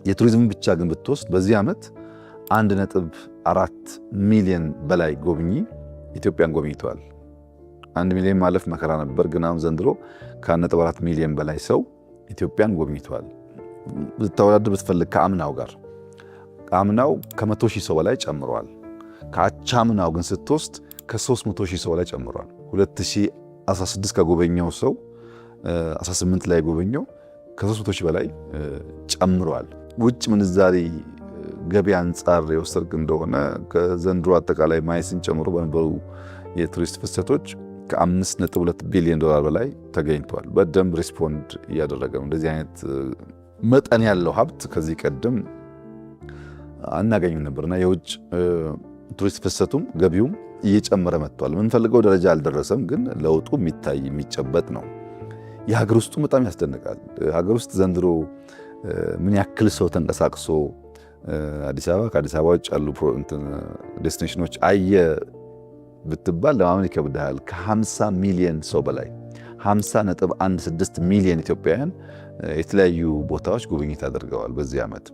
የቱሪዝም ብቻ ግን ብትወስድ በዚህ ዓመት 1.4 ሚሊዮን በላይ ጎብኚ ኢትዮጵያን ጎብኝተዋል። 1 ሚሊዮን ማለፍ መከራ ነበር፣ ግን አሁን ዘንድሮ ከ1.4 ሚሊዮን በላይ ሰው ኢትዮጵያን ጎብኝተዋል። ብታወዳድር ብትፈልግ ከአምናው ጋር አምናው ከ100,000 ሰው በላይ ጨምሯል። ከአቻምናው ግን ስትወስድ ከ300 ሺህ ሰው በላይ ጨምሯል። 2016 ከጎበኘው ሰው 18 ላይ ጎበኘው ከ300 ሺህ በላይ ጨምሯል። ውጭ ምንዛሪ ገቢ አንጻር የወሰድክ እንደሆነ ከዘንድሮ አጠቃላይ MICE ን ጨምሮ በነበሩ የቱሪስት ፍሰቶች ከ5.2 ቢሊዮን ዶላር በላይ ተገኝቷል። በደንብ respond እያደረገ ነው። እንደዚህ አይነት መጠን ያለው ሀብት ከዚህ ቀደም አናገኝም ነበርና የውጭ ቱሪስት ፍሰቱም ገቢውም እየጨመረ መጥቷል። የምንፈልገው ደረጃ አልደረሰም፣ ግን ለውጡ የሚታይ የሚጨበጥ ነው። የሀገር ውስጡ በጣም ያስደንቃል። ሀገር ውስጥ ዘንድሮ ምን ያክል ሰው ተንቀሳቅሶ አዲስ አበባ፣ ከአዲስ አበባ ውጭ ያሉ destination ኖች አየ ብትባል ለማመን ይከብድሃል። ከ50 ሚሊዮን ሰው በላይ፣ 50.16 ሚሊዮን ኢትዮጵያውያን የተለያዩ ቦታዎች ጉብኝት አድርገዋል በዚህ ዓመት።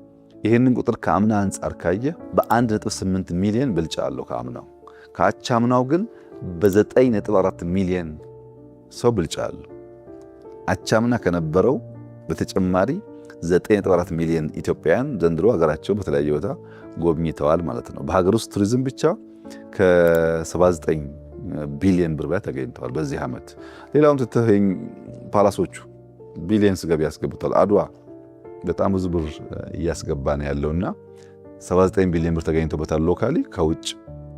ይህንን ቁጥር ከአምና አንጻር ካየ በ1.8 ሚሊዮን ብልጫ አለው ከአምናው። ከአቻምናው ግን በ9.4 ሚሊዮን ሰው ብልጫ አለው። አቻምና ከነበረው በተጨማሪ 9.4 ሚሊዮን ኢትዮጵያውያን ዘንድሮ ሀገራቸው በተለያየ ቦታ ጎብኝተዋል ማለት ነው። በሀገር ውስጥ ቱሪዝም ብቻ ከ79 ቢሊዮን ብር በላይ ተገኝተዋል በዚህ ዓመት። ሌላውን ትተህ palace ኦቹ billions ገቢ ያስገብቷል። አድዋ በጣም ብዙ ብር እያስገባ ነው ያለውና 79 ቢሊዮን ብር ተገኝቶበታል። Locally ከውጭ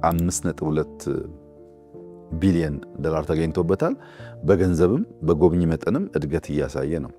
5.2 ቢሊዮን ዶላር ተገኝቶበታል። በገንዘብም በጎብኝ መጠንም እድገት እያሳየ ነው።